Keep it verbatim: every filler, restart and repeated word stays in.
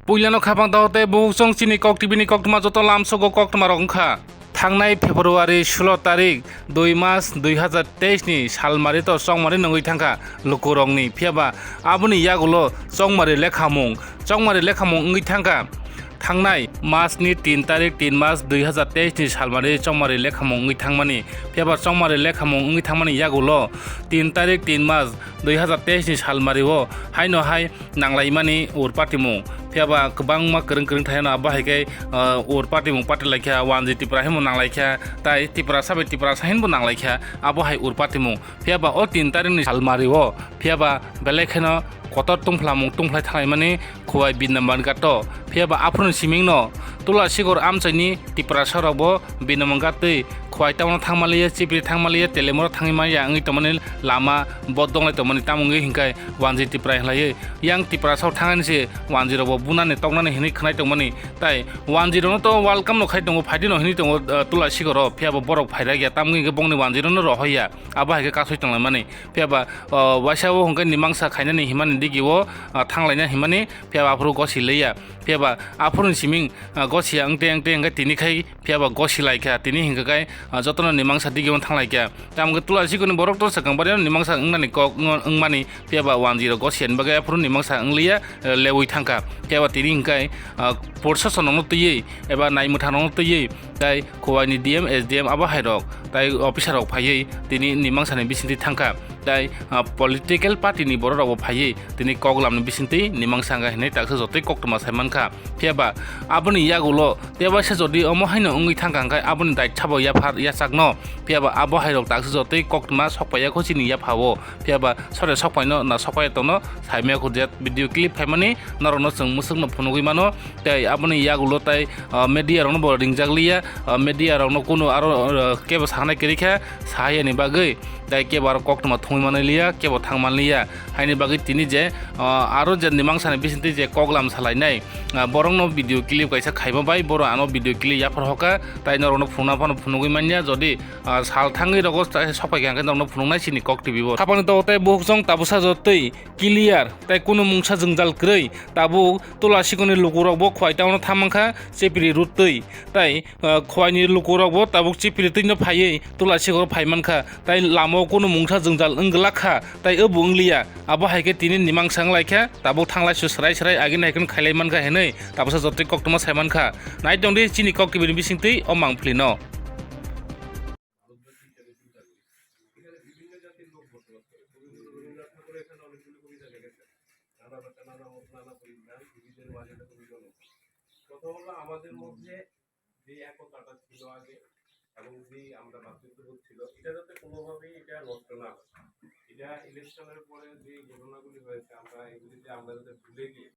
Puilano khapang tago tei bukhuk chwng chini Kok T V ni koktwma joto lamsogo koktwma rok wngkha. Thangnai February sulo tarik dui mas dui hazar teis ni salmari to chongmari nungwi thangkha lukurokni, phiyaba aboni yagulo chongmari lekhamung, chongmari lekhamung wngwi thangkha. Thangnai mas ni tin tarik tin mas dui hazar teis ni salmari chongmari lekhamung wngwi thangmani, phiyaba chongmari lekhamung wngwi thangmani yagulo tin tarik tin mas dui hazar teis ni salmari o haino hai nanglaimani ur patimung. Phiyaba kwbangma kwrwng kwrwng thaino abo hai khe, uh, ur patimung pati laikha, Wanji Tipra hinbo nanglaikha, tai Tiprasa bai Tiprasa hinbo nanglaikha, abo hai ur patimung. Phiyaba o tin tarik ni salmari o, phiyaba belai kheno kotor tungphlamung tungphlai thanglaimani Khowai Binamban Ghat o. Phiyaba aphuru ni siming no Tula Sigor amchaini Tiprasa rok bo Binamban Ghat twi Khowai town o thangmaliya, Chipri thangmaliya, Telemura thangmaliya wngwi tongmani lama bo donglai tongmani, tamo wngwi hinkhe Wanji Tipra hinlaiwi yang Tiprasa o thangani se Wanji rok bo bunani toknani hinwi khwnai tongmani, tai Wanji rokno to welcome no khai tongo, phaidi no hinwi tongo, uh, Tula Sigor o, phiyaba borok phairakya, tamo wngwi hinkhe bongni Wanji rokno rohoya, abo hai khe kasui tonglaimani, phiyaba, uh, waisa o hinkhe nimangsa khainani himani digi o, uh, thanglaina himani, phiyaba aphuru gosi liya, phiyaba aphuru ni siming, uh, gosi ya wngte wngte hinkhe tini khai phiyaba gosi laikha, tini hinkhe kai, ah, jotono nimangsa digiyung thanglaikha. Tamo khe Tula Sigor ni borok to swkang barino nimangsa wngnani kok wng-, wngmani, phiyaba Wanji rok gosi yani bagwi aphuru nimangsa wngliya, eh, lewi thangkha. Phiyaba tini hinkhe, ah, Proshasonrokno twiwi eba naimwthangrokno twiwi tai Khowai ni D M, S D M abo hai rok tai officer rok phaiwi tini nimangsa ni bisingtwi thangkha. Tai, ah, political party ni borok rok bo phaiwi tini kok lamni bisingtwi nimangsa wngkha hinwi taksa jotoi koktwma sai mankha. Phiyaba aboni yagulo tebaisa jodi omo haino wngwi thangkha, hwnkhe aboni daitha bo yaphar yachakno. Phiyaba abo hairok taksa jotoi koktwma sokpaiya kho chini yaphao. Phiyaba sore sokpaino na sokpaiya tongno saimaya kho je video clip phaimani norokno chwng mwswkno phunugwi mano. Tei aboni yagulo tai, ah, media rokno bo ringjak liya, ah, media rokno kunu aro, ah, kebo sanai kwrwi kha sahayani bagwi. Tai kebo aro koktwma thumwi manwi liya, kebo thang man liya. Haini bagwi tini je, ah, aro je nimangsani bisingtwi je koklam salainai, ah, borokno video clip kaisa khaima bai, boro ano video clip yaphar hoka, tai norokno phunukna phano phunugwi manya. Jodi, ah, sal thangwi rogo sokpai kha hwnkhe norokno phunuknai chini Kok T V bo. Khapangni togo tei bukhuk chwng tabuksa jotoi clear, tai kunu mungsa jwngjal kwrwi, tabuk Tula Sigorni lukurokbo Khowai town-o thang mankha, Chepiri road twi. Tai, ah, Khowai ni lukurokbo tabuk Chepiri twi no phaiwi Tula Sigor phai mankha, tai lamao kunu mungsa jwngjal wng glak kha, tai obo wng liya. Abo hai khe tini nimangsa wng lai kha, tabuk thanglai su srai srai agini hai khe khailai mankha hinwi tabuksa jotoi koktwma sai mankha. Nai tong di chini Kok T V ni bisingtwi o mangpili no. কথা হলো আমাদের মধ্যে যে একতাটা ছিল আগে এবং যে আমরা ভাতৃত্ববোধ ছিল, এটা যাতে কোনোভাবেই এটা নষ্ট না হয়। এটা ইলেকশনের পরে যে ঘটনাগুলি হয়েছে, আমরা এগুলিতে আমরা যাতে ভুলে গিয়ে